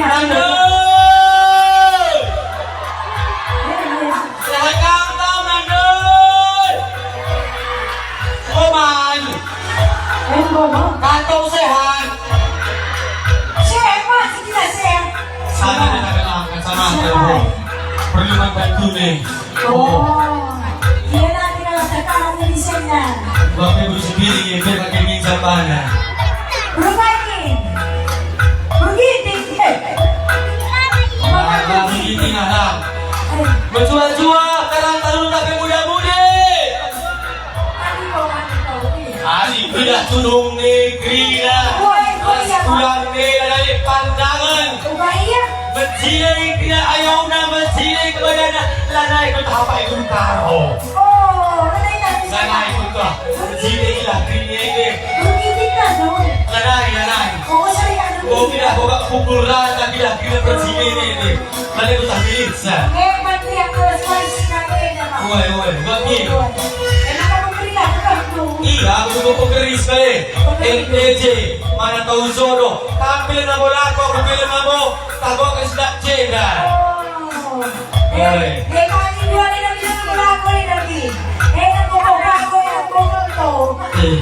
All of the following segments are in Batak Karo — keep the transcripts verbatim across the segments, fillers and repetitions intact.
Nando! Sehat kang kau, Nando? Oh, maju. Kantong sehat. Sehat, Pak, kita sehat. Sana dia tak kena kacamata, Bu. Perlu bantu nih. Oh, iya, nanti kalau sekarang jadi senda. Bapak Ibu sendiri, ya, biar pakai minjem mana. Berubah ini. Begini, eh. Nah, nah, begini, nah, nah. Eh. Menjual-jual, karang taruna pe muda-mudi. Tadi kau, tadi kau, iya. Adi pidah tudung negeri, nah. Woi, woi, iya, Pak. Pulang nih, dari pandangan. Uga ia? Mejile kerina ayona, mejile kebadana, lanai ku tahap ai guru karo. Oh, lanai tak bisa. Lanai ku kah. Mejile ilah kerina ini. Rugi kita dong. Lanai, lanai. Oh, saya kan. Oh, tidak, kau gak pukul rata, tidak, tidak mejile ini. Lanai ku tahap ini, sa. Hebat ya, kalau sekali sekali ya, Pak. Woi, woi, buat ni. Woi. Kenapa kau beri aku? Iya, aku juga penggeris kali. Penggeris. N T J, mana tahu jodoh. Tampil nabo lako, aku pilih nabo. Tagoken sedak jenda. Oh. Oi. Eh, eh, kami dua ni kami dua ni berlaku ni kami. Eh, nak pokok berlaku, eh, nak pokok tu. Eh.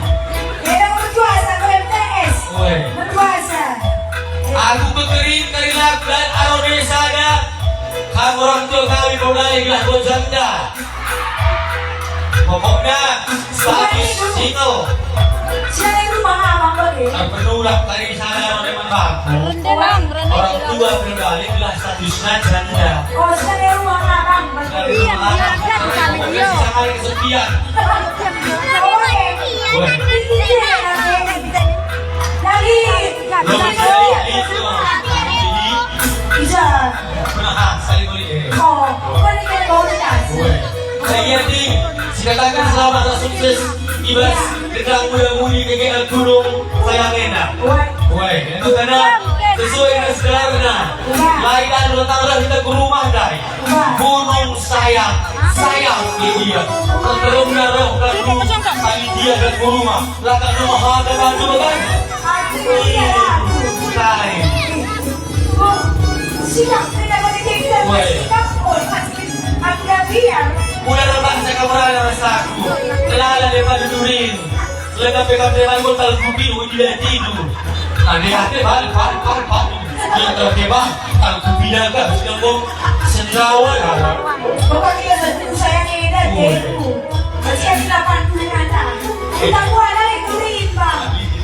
Eh, nak berkuasa, kau M T S. Oi. Berkuasa. Eh. Aku bekerit dari lagu dan Arone sada. Kamu orang tua kami mulai gelah dua janda. Pokoknya, status single. Siapa yang rumah abang kau ni? Terpenulah tadi sana oleh Bang. Rende, Bang, rende. Orang tua kembali gelah statusnya janda. Oh, siapa yang rumah abang? Iya, iya, kan, kan, iya. Sama kesepian. Oh, iya. Weh. Jadi, belum jadi itu. Jadi, bisa. Nah, saya boleh. Oh, bukan ini komunitas. Weh. Saya Ting, sikataken selamat ras sukses i bas gendang muda-mudi G G L Gunung Sayang enda. Weh. Weh, itu karena sesuai dengan segelarna. Weh. Lai dan letaklah kita ke rumah, dai. Weh. Gunung Sayang, sayang ke dia. Terumna roh kami, panitia dan guru mah. Latak rumah ada bantu, kan? Aduh, iya, aku. Dai. Weh. Ular bangsa kamerana rasaku. Kelala daripada durin. Lengkap pe kau teman kau talu kupi, uji dari tidu. Nah, dia ate balik, balik, balik, balik. Dia terkebah, talu kupi jaga, sudah kau sendawa, kawan. Bapak kita satu saya ngedar, weh. Masih ada delapan puluh anak. Kita buat lagi durin, Bang.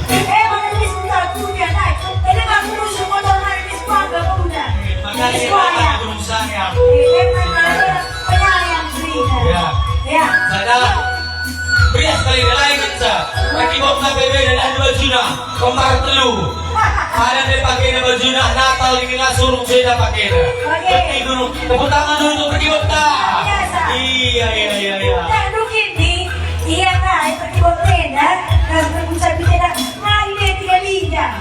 Eh, mana duit sudah punya, Nay? Ini aku musuh motor, Nay, di sekolah, udah. Makanya saya datang ke Gunung Sayang. Eh, eh, penyayang, penyayang, Nay. Ya. Ya. Saya berias kali ini lain, Sa. Bagi Bob sampai beda, dah dua juta. Kembar telu. Ada deh pakai baju Natal ini, nggak suruh beda pakai. Oke. Bagi dulu. Tepuk tangan dulu untuk pergi Bob, ta. Iya, Sa. Iya, iya, iya, iya. Tak mungkin, Di. Iya, Nay, pergi Bob beda. Kalau pergi Bob beda, Nay, dia tidak lidah.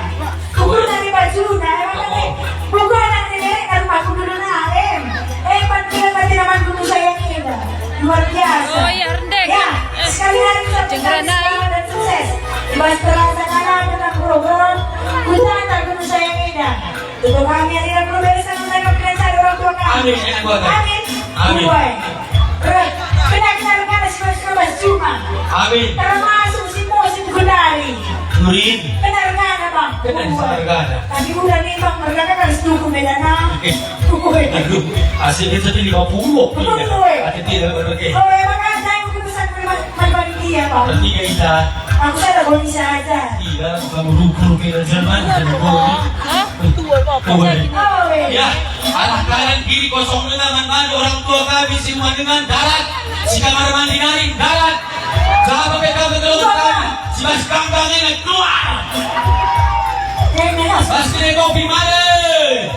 Ukur dari baju, nah, emang kan, bukan anak nenek, kan rumahku dulu, nah, em. Eh, pan kira tadi nama guru saya ini, dah. Luar biasa. Oh, iya, rendek. Ya, sekali lagi kita ucapkan selamat dan sukses. Mas terasa kalah dengan program, kita antar guru saya ini, dah. Untuk kami yang tidak perlu beres sama mereka pengacara orang tua kami. Amin, ya, buat. Amin. Amin. Dua. Kena, kena, kena, si Mas, si Mas Juma. Amin. Termasuk si Musim Gundari. Nurin. Kena, kena, Bang. Kena, kena, kena. Tapi udah nih, Bang, mereka kan harus dukung beda, nah. Oke. Dukung beda. Aduh, hasilnya jadi lima puluh. Betul, betul. Ada tidak berbagai. Oh, emang ada yang urusan pribadi dia, Bang. Bertiga kita. Aku salah, Bang, bisa aja. Iya, kamu rukun beda zaman, ada Bang. Hah? Tua apa? Tua. Oh, iya. Ya, arah kanan kiri kosong dengan, man bandu orang tua kami si rumah dengan darat, si kamar mandi nari darat. Siapa P K B keluar kami, si bas kangkang ini keluar. Bas kena kopi mari.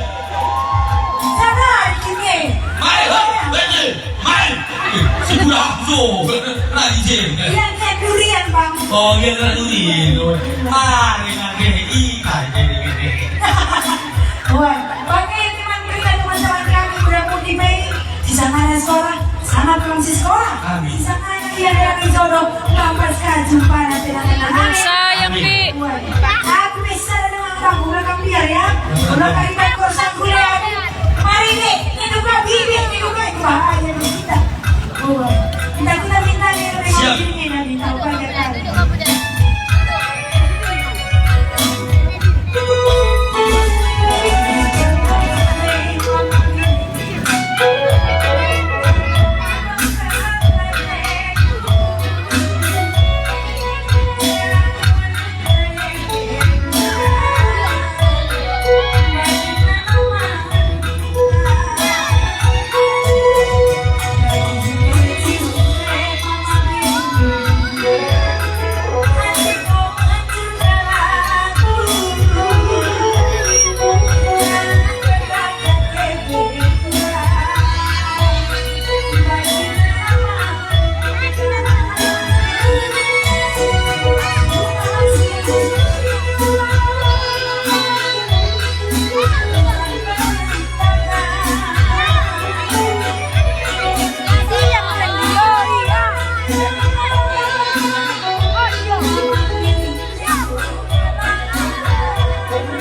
Sana, sini. Mari, hop, betul. Main. Eh, si budak aku tu. Nah, D J. Yang saya durian, Bang. Oh, iya, kena durian. Mari, nanti. Ih, kayak gini, gini. Wah, bagi teman-teman, teman-teman kami, budak putih baik, di sana ada sekolah, sama pulang si sekolah. Amin. Di sana ada yang ada jodoh, kapan sekarang jumpa nanti, nanti, nanti. Amin. Sayang, Pi. Wah, aku bisa ada dengan kamu, kamu Biar ya, kalau kami tak kurang kuliah, mari deh, hidup lagi deh, hidup lagi, bahaya nih kita. Oh, kita, kita minta nih, siap. Ini nanti tahu kan ya, kan?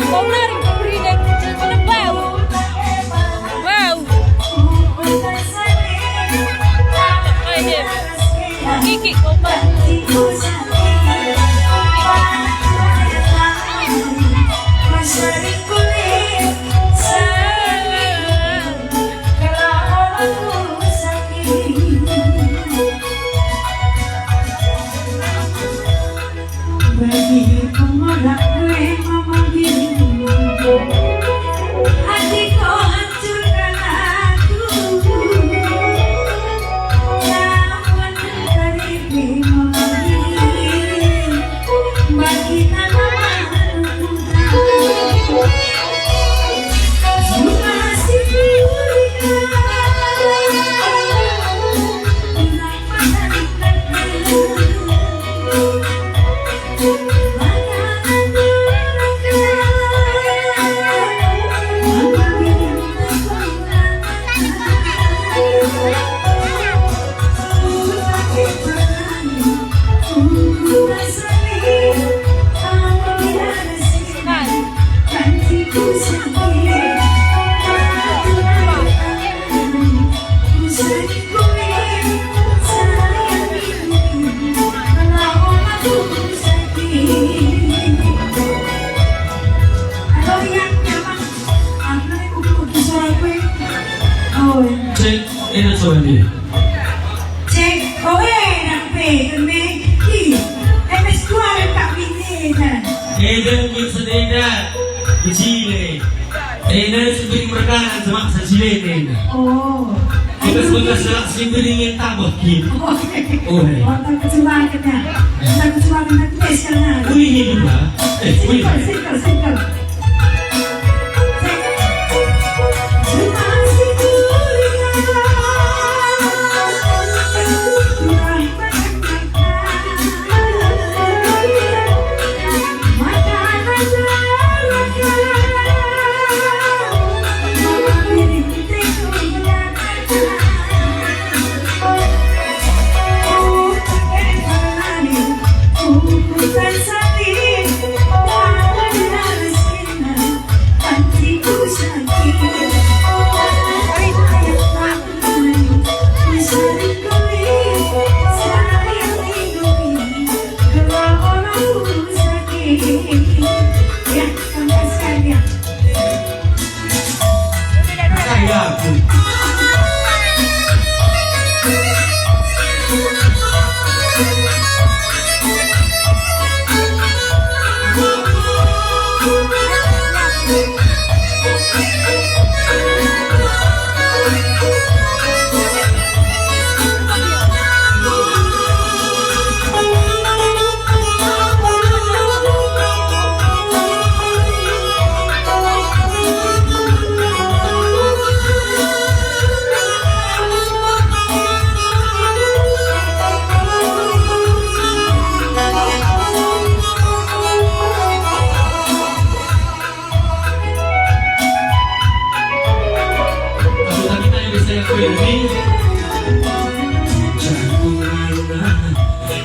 Bau nari, berinik, bau. Bau. Kiki, kompak. Bagi pemuda gue mama gini, hatiku hancurkan aku. Namun dari gue mama gini, bagi tanaman Cek, enak suara dia. Cek, oh, enak pe, keme. Ih, M S dua lengkap ini, kan? Eda, kin sedenda. Kecile. Eda, seberi merekanan semak sacilene. Oh. Bekas-bekas selak si beringin tambah, kin. Oh, oke. Oh, iya. Oh, tak kecuali kita. Tak kecuali kita, kita sekarang. Wih, ini dulu, ah. Eh, wih. Single, single, single.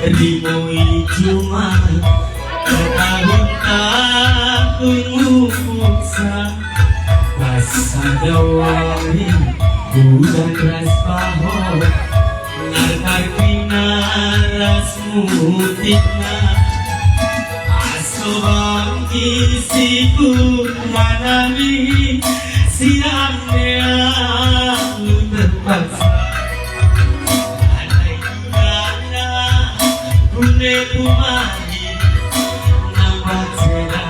Rimui cuma tahun-tahun ngumpul. Pas sada wari udan ras paho, ngartarkina ras mutikna. Aso bangki si ku manami, siram dea lu terpaksa. Andai kudana kune kumari, nambah ceda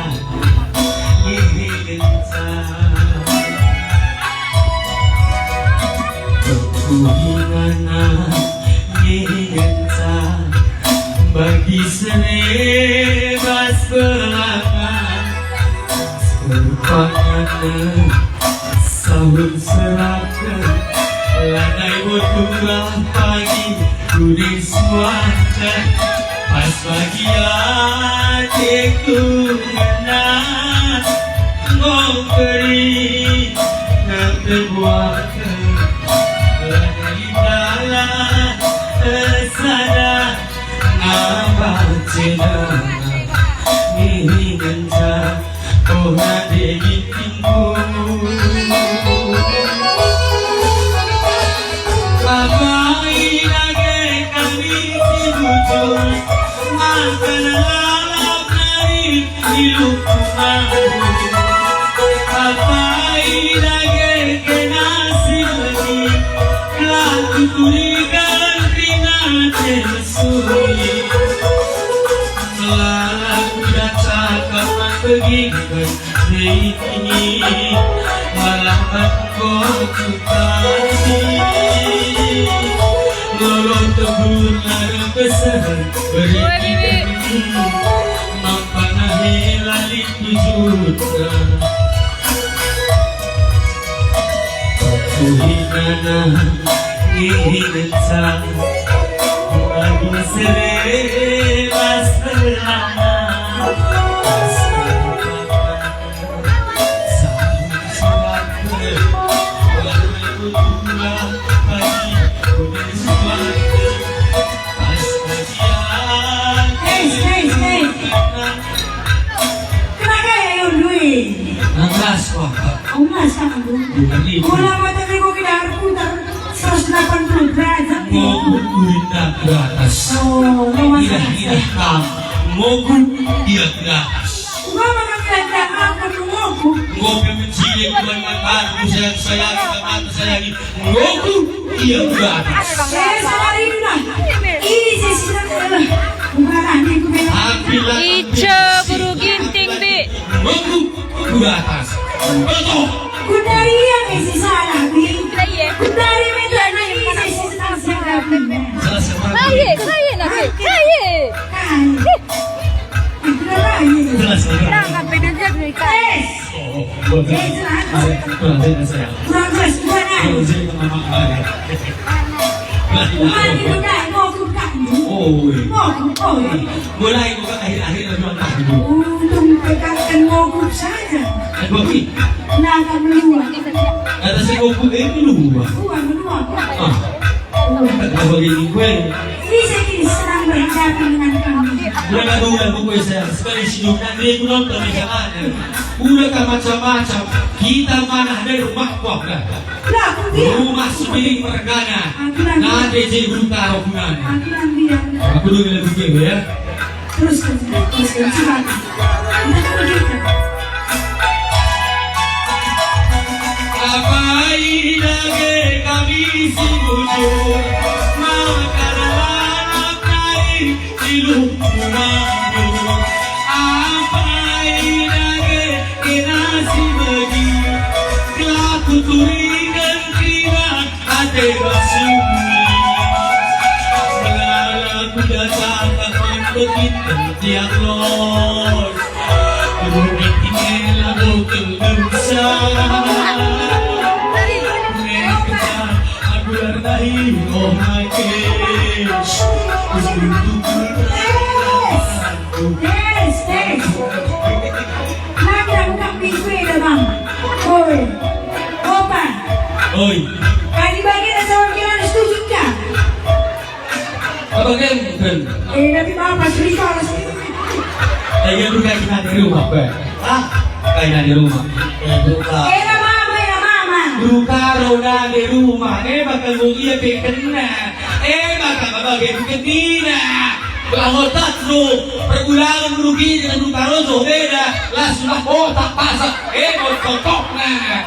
ngiringenca. Kuhingana ngiringenca bagi sere bas belanga. Perpanjangen sahun seraken, lanai botulah pagi kuding suaken. Pas bagi ateku ngena, enggo keri ngetebuaken, lanai dalan sada nambah ceda ngiringenca. Oh, nande gintingku. Apai dage kami si bujur, maka lalap nari di lupung aku. Apai dage kena si begi, la kuturiken kerina ate mesuri. Melala kuda cakap man begingken, hei, malah enggo kutadi. Lolo tebun arah besar berikiten, mampana hela lit tujurna. Kuhingana ngiringenca, bagi sere bas belanga. Guys, guys, guys. Kenapa ya, Yun, duit? Nangkas, Pak. Oh, nangkas, Pak. Bukan itu. Bola mata bego kita harus putar seratus delapan puluh derajat. Mau berpindah ke atas. Oh, lo masa. Tidak, tidak, Kang. Mogu dia ke atas. Enggak, Pak, kami tidak mau, kami mogu. Ngopi mencili, Tuhan, Kang. Aku sayang, sayang, Kang, aku sayangi. Ngoku ia ku atas. Saya salah rindu lah. Ije si nak, eh, bukan aku bela. Ica buru ginting, Bi. Ngoku ku atas. Betul. Kundari yang isi salah, Bi. Kundari minta na ije si senang salah, Bi. Salah siapa? Saya, saya nak, saya. Kan. Itu dah, Bi. Jelas, ya. Nah, sampai dia jadi. Yes. Oh, oh, oh, oh. Eh, jelas. Ada, ada, ada, saya. Kurang jelas, kurang, ah. Kalau saya ke mama, ada. Bukan itu, Kak. Mogu, Kak. Oh, iya. Mogu, oh, iya. Mulai bukan akhir-akhir lagi, Kak. Untung pegang mogu saja. Kan, Bobi? Nah, Kak, meluah. Kata si mogu, eh, meluah. Bukan, meluah, Kak. Ah. Apa gini gue? Ini saya kini senang berhadapan dengan kami. Udah gak udah gue saya sekali senyum nanti aku nonton di jalan. Udah kan macam-macam. Kita mana ada rumah kok dah. Lah, aku dia. Rumah sepiring mergana. Aku nanti. Nanti jadi guru karaoke. Aku nanti ya. Aku dulu lagu gue ya. Terus, terus, terus, terus, cepat. Kita kan begitu. Apai dage kami si bujur, maka lalap nari di lupung aku. Apai dage kena si begi, kelaku turiken kerina ate basuri. Melala kuda cakap man begit tiang los. Rumi tingela bokel dosa. Mereka aku ardai, oh my gosh. Untuk Yes, yes. Lagi aku tak minggu ya, Bang. Oi. Opa. Oi. Kali bagi ada calon gimana, setuju enggak? Apa kan? Eh, tapi Bapak cerita lah sendiri. Eh, ya, bukan kita di rumah, Pak. Ah, Ina di rumah. Eh, buka. Ena mama, ena mama. Buka roda di rumah. Eh, bakal mulia pe kena. Eh, bakal bage kedina. Belah otak lu. Pergulangan rugi dengan buka rojo beda. Las lah otak pasak. Eh, mau cocok nah.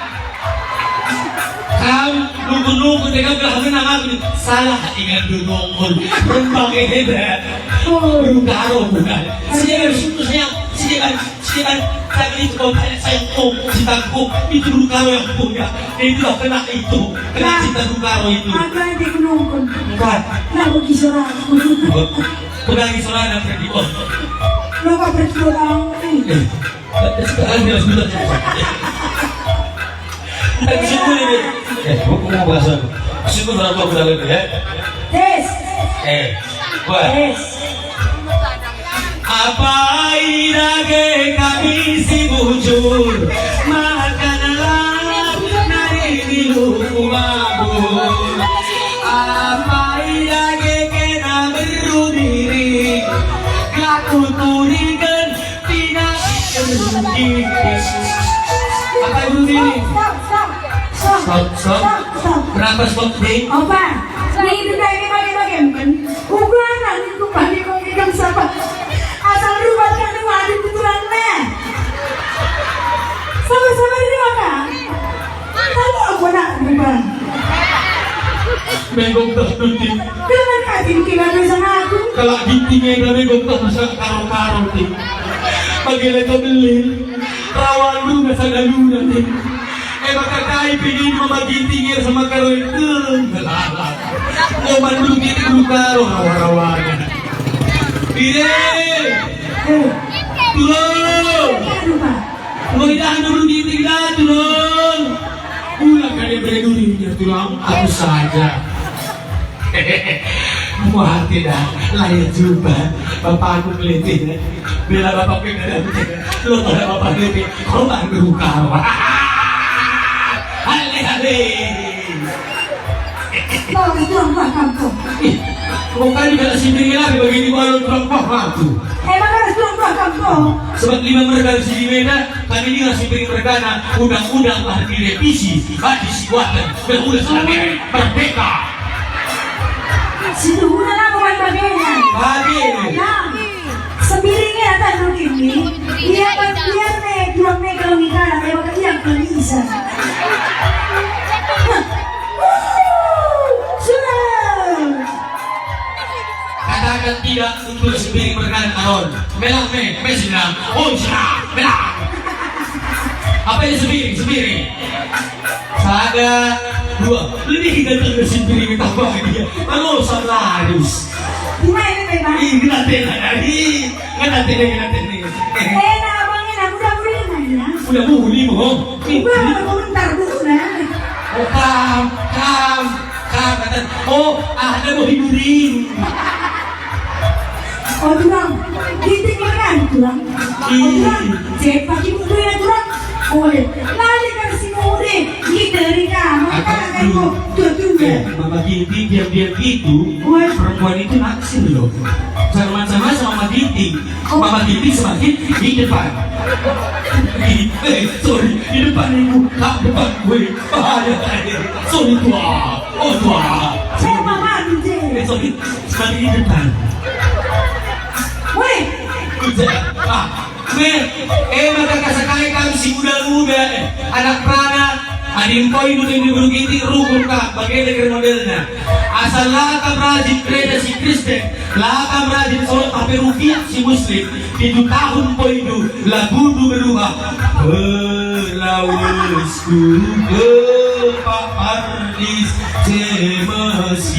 Kam nungkun-nungkun dengan belah menang aku. Salah ingat dulu nungkun. Rembang eda. Oh, buka roda. Siapa suruh saya? Siapa? Sian, kami itu kau tanya saya, oh, cintaku, itu dulu kau yang punya. Itulah kena itu, kena cinta dulu kau itu. Maka dia menungkun. Enggak. Nah, bagi suara aku. Pegangi suara anak tadi, oh. Lo kau berjuang. Eh, sekarang dia sudah. Kan syukur ini. Eh, gua mau bahasa. Syukur orang tua udah lebih, ya. Tes. Eh, gua. Tes. Apai dage kami si bujur, maka nari niluku mabur. Apai dage kena beru diri, gelah kuturiken Tina Erdi. Apa dulu ini? Stop, stop, stop. Stop, stop. Stop, stop. Kenapa stop, Ding? Opa, ini udah ini bagi-bagi, men. Uga anak itu bagi-bagi kan siapa? Asal rubah kan wajib keturunan. Sama-sama ini maka. Kalau aku anak berubah. Megok dah nanti. Dengan hati mungkin ada sama aku. Kalau ginting enda megok dah masa karo-karo ti. Bagi leka belin. Rawa lu nasa dalu nanti. Eh, maka kai pingin mama ginting ya sama karo itu. Ngelalah. Ngoman dulu ginting dulu karo rawa-rawa. Dire. Turun. Mudah dulu ginting dah turun. Ulang kali berduri ya tulang, aku saja. Muat tidak, lahir juga. Bapakku keliti, bela bapakku keliti. Lo pada bapak keliti, kau bantu kau. Ale, ale. Tahu itu orang buah kampung. Ih, kau kali bela sendiri lagi begini, kalau orang buah waktu. Emang harus orang buah kampung. Sebab lima mereka di sini beda, kami ini masih beri mereka undang-undang harus direvisi, bagi si kuatan. Betul, selamat merdeka. Situhuna labo man bagena. Bagena. Ya. Sembiring ya, tak mungkin ni. Ia kan biar ne, dua ne kalau nikah, ya, maka ia kan bisa. Sudah. Katakan tidak untuk sembiring berkenan, Aron. Melah me, me sina. Oh, sina. Melah. Apa ini sembiring? Sembiring. Sada, dua. Lebih ganteng dari sendiri tambah dia. Kalau salah harus. Gimana, Bang? Ih, kena tena tadi. Kena tena, kena tena. Eh, nah, Abang, ini aku udah mulai, ya. Udah mulai, Bang. Udah, aku bentar dulu, nah. Oh, kam, kam, kam, kata, oh, ada mau hiburin. Oh, tulang. Ginting merkan, tulang. Oh, tulang. Cepat ibu gue ya, tulang. Oleh. Lali kan si mude. Gitu, Rika. Maka kan kok tuh, tuh, eh, Mama Ginting diam-diam itu, perempuan itu naksir loh. Jangan macam-macam Mama Ginting. Mama Ginting semakin di depan. Di, eh, sorry, di depan ibu, tak depan gue. Bahaya, bahaya. Sorry, tua. Oh, tua. Saya Mama Ginting. Eh, sorry. Sekali di depan. Weh. Kuja. Ah, weh. Eh, maka kasakai kami si muda-muda, eh, anak perana, adi empoi nungi guru ginting rukun ka, bage dage modelna. Asal la kam rajin gereja si Kristen, la kam rajin sholat, tapi rupiah si Muslim, pitu tahun empoindu, lagundu berubah. Pelawesku ke Pak Pardis, Cemesione.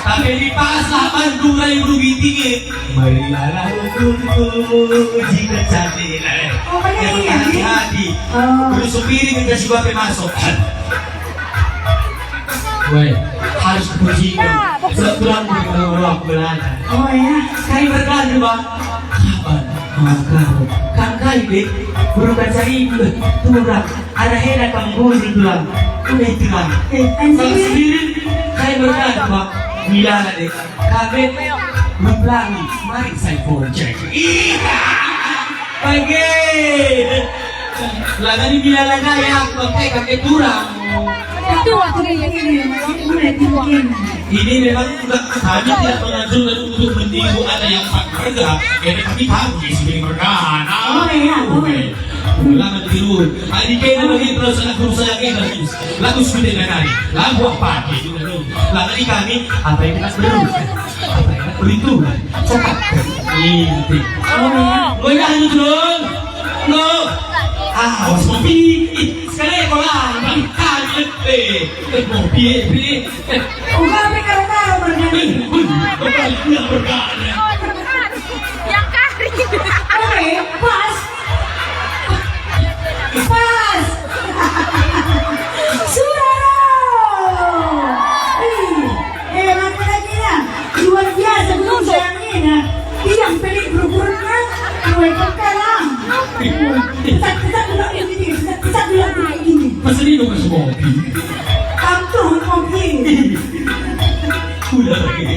Tapi di pas lah Bandung rai Bugis Tinggi. Marilah ukurku jika cantik. Oh, banyak. Ya, iya, iya. Hati-hati. Oh. Terus supiri kita si bape masuk. Weh, harus kupujikan. Sebab tulang di orang belanja. Oh, ya. Kai berkali, Bang. Kapan? Maka. Kan kai, Bek? Berubah cari, Bek. Tulang. Ada hena kam guru tulang. Udah itu, Bang. Eh, kalau anjing. Sendiri, kai berkali, Bang. Gila, deh. Kabet, lu pelangi, mari saya bonceng. Iya. Bage. Lah tadi bila lana ya, aku pakai kakek kurang. Itu aku ini, mulai bikin. Ini memang juga kami tidak menganjurkan untuk meniru ada yang empat merga. Jadi kami tahu di sini merga. Oh, iya, oh. Oke. Ulangan tiru. Hari kena bagi perasaan aku saya kena. Lagu sudah kena. Lagu apa? Lagu kami, apa yang kita perlu? Apa yang kita perlu itu? Cakap. Inti. Oh, iya. Goyah itu, Dul. Dul. Ah, awas mobil. Ih, sekali ya, kolang. Balik kali, eh. Eh, mobil, eh. Uga pe karo-karo mergana. Eh, eh, kembali pulang mergana. Yang kari. Oke, pas. Pas. Suraro. Ih, hebat lagi ya. Luar biasa, Gunung Sayang ini, nah. Tiang pelik berukuran, kan? Dua ekor kalang. Kesak, kesak dulu ini, kesak, kesak dulu ini. Pesen ini dong, kasih kopi. Kampung kopi. Udah lagi.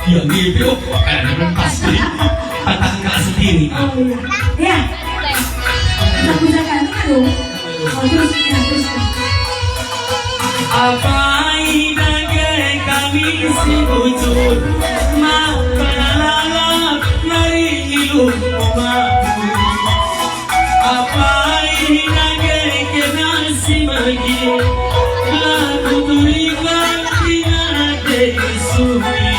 Yang itu, eh, pasti. Patah enggak sendiri. Oh, iya. Ya. Bisa, bisa kan? Aduh. Apai dage kami si bujur, maka lalap mari iluh umatku. Apai dage kena si megi, la kuturikan tinggal dage suhi.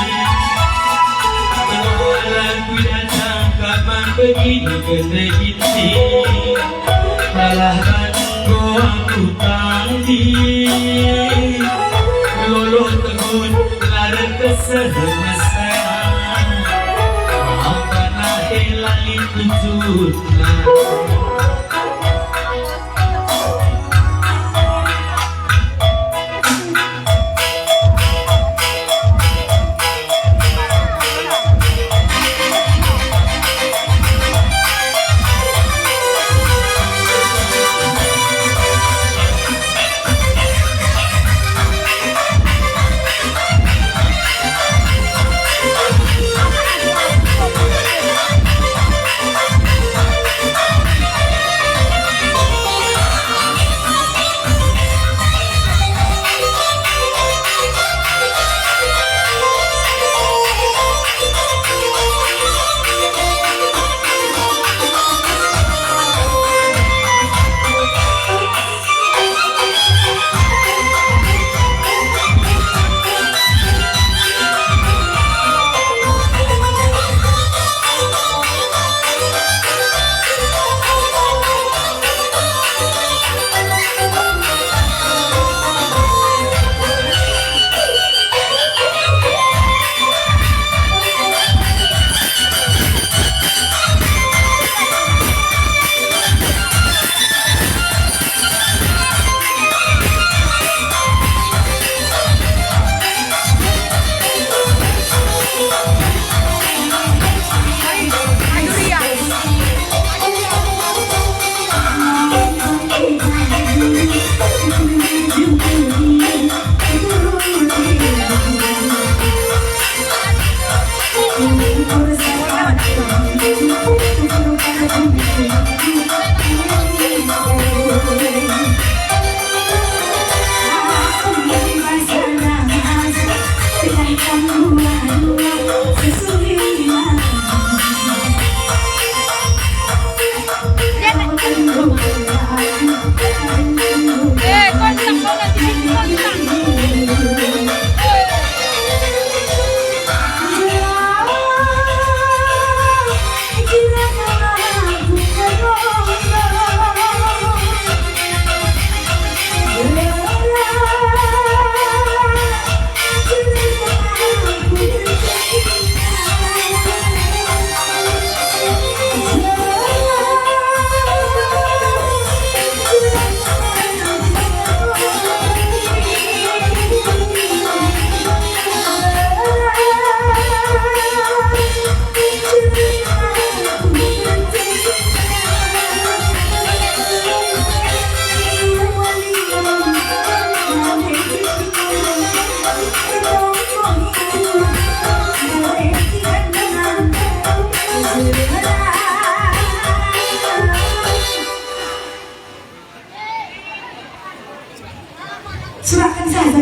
Kalau aku datang kapan begini kena giti. Malah bantu aku tanggi. Lolo tegun lar keseh meseh. Apa nahe lali tujuna.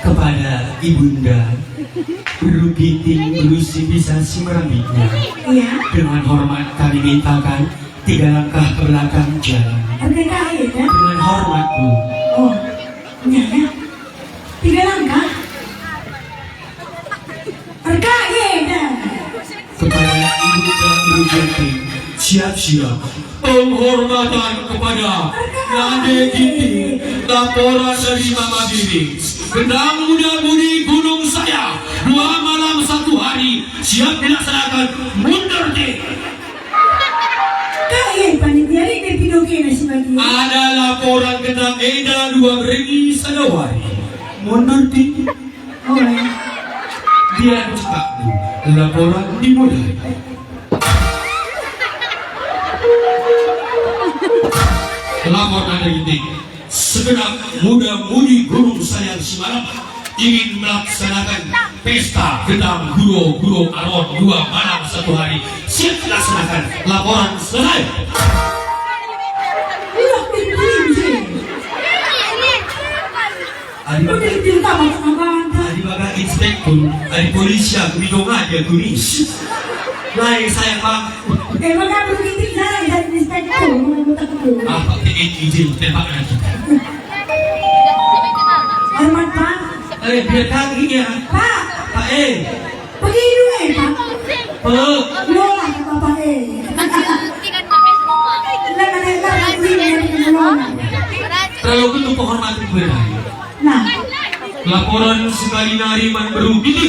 Kepada Ibunda, Beru Ginting, Beru Sibisa si merambitnya. Iya. Dengan hormat kami mintakan tiga langkah ke belakang jalan. Oke, Kak, iya, kan? Dengan hormat, Bu. Oh, iya, ya. Tiga langkah. Erka, iya, dah. Kepada Ibunda Beru Ginting, siap-siap. Penghormatan kepada Nande Ginting, laporan dari Mama Biring. Gendang Muda Mudi Gunung Saya, dua malam satu hari, siap dilaksanakan, mundur, Dik. Kai panitia rikir pido kena si badia? Ada laporan gendang enda dua berngi sada wari. Mundur, Dik. Oh, ya. Dia cekak, Dik. Laporan dimulai. Lapor Anda, Ginting. Segenap Muda Mudi Gunung Saya semalam ingin melaksanakan pesta gendang guro-guro Aron dua malam satu hari. Siap dilaksanakan. Laporan selesai. Iya, iya, iya. Adi bage, adi bage inspektur, adi polisi aku bidong aja aku ni. Lain saya, Pak. Eh, maka begitu saya jadi inspektur, menurut aku. Apa ke izin tembak lagi? Hormat, Pak. Eh, biar kaki ya. Pak. Pak, eh. Pergi dulu, eh, Pak. Pe. Lola, Bapak, eh. Lah, ada yang tak ngerti, ya, lola. Terlalu betul penghormatan gue. Nah. Laporan sekali nari man beru gini.